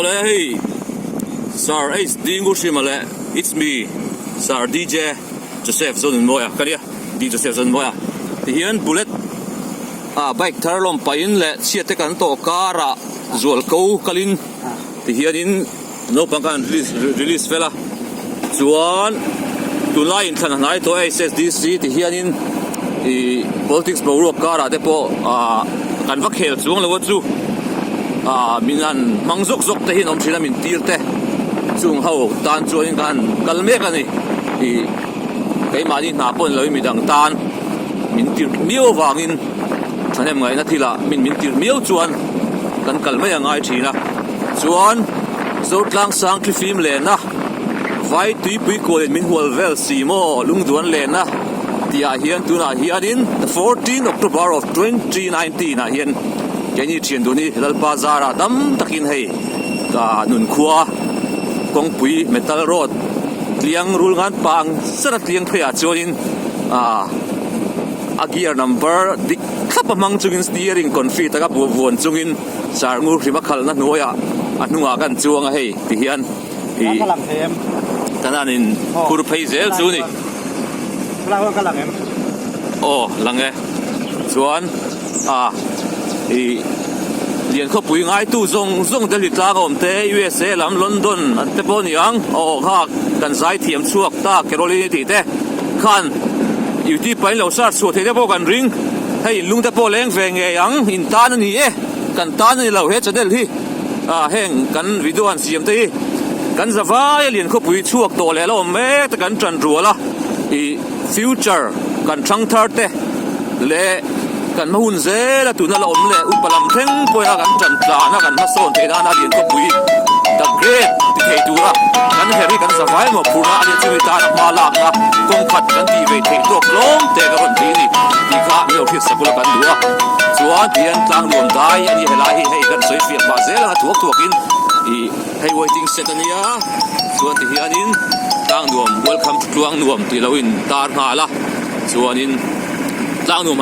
Awle hei Sir HD Ngurhrima leh It's me Sir DJ Joseph Zonunmawia ka nia D Joseph Zonunmawia tihian bullet ah bike thar lawm pahin leh chhiat te kan tawh karah zualko kalin tihianin Naupang khan release fel a, chuan tunlai inthlan a hnai tawh e HSDC ti hianin ih politics boruak karah te pawh ah kan va khel chuang lo a chu ah min han hmang zawk zawk te hi an awm thin a min tir te chung ho tan chuanin ka han kal mek a ni ih keimahni hna pawh ni lovin midang tan min tirh miau avangin. Thahnem ngaihna thilah min min tirh miau chuan kan kal mai a ngai thin a, chuan Zotlang sang thlifim lehna vai tuipui kualin min hual vel si maw lungduan lehna tih ah hian tunah hianin the 14 October of 2019 ah hian keini thian duh ni Lalpa zarah dam takin hei ka nunkhua kawngpui metal road tliang rul ngan pang zet a tliang pheiah chuanin ah. A gear number dik thlap a hmang chungin steering confi taka vuan chungin char ngur hrim a khalhna hnuaiah a hnungah kan chuang a hei ti hian ih kan han in phur phei zel chu ni. Aw lang e chuan a ih lian khawpui ngaitu zawng zawng Delhi tlang a awm te USA lam London an te pawh a ni ang aw kha kan zai thiam chhuak ta Caroline tih te. Khan YouTube pahin lo search chhuah theih te pawh kan ring. Hei in lung te pawh leng ve ngei ang, in tan a ni e, kan tan a ni lo he channel hi ah heng kan video han siam te hi kan zavai a lian khawpui chhuak tawh leh la awm mek te kan tan rual a ih future kan thang thar te leh Kan hma hun zel a tuna la awm leh upa lam thleng pawhin a kan tan tlan a kan hmasawn theih nana lian khawpui the great ti thei tura kan her hi kan zavai maw phurna a nia chumi tana hma lakna kawng khat kan tih ve theih tawk tlawm te ka rawn ti a ni tih kha min lo hriat sak ula kan duh a chuan tihian tlang nuam dai a nia helai hi hei kan sawi fiah pah zel anga thuak thuakin ih hei waiting shed a nia chuan tihianin tlang nuam welcome to tluang nuam tih lo in tar nghal a chuanin tlang nuam han.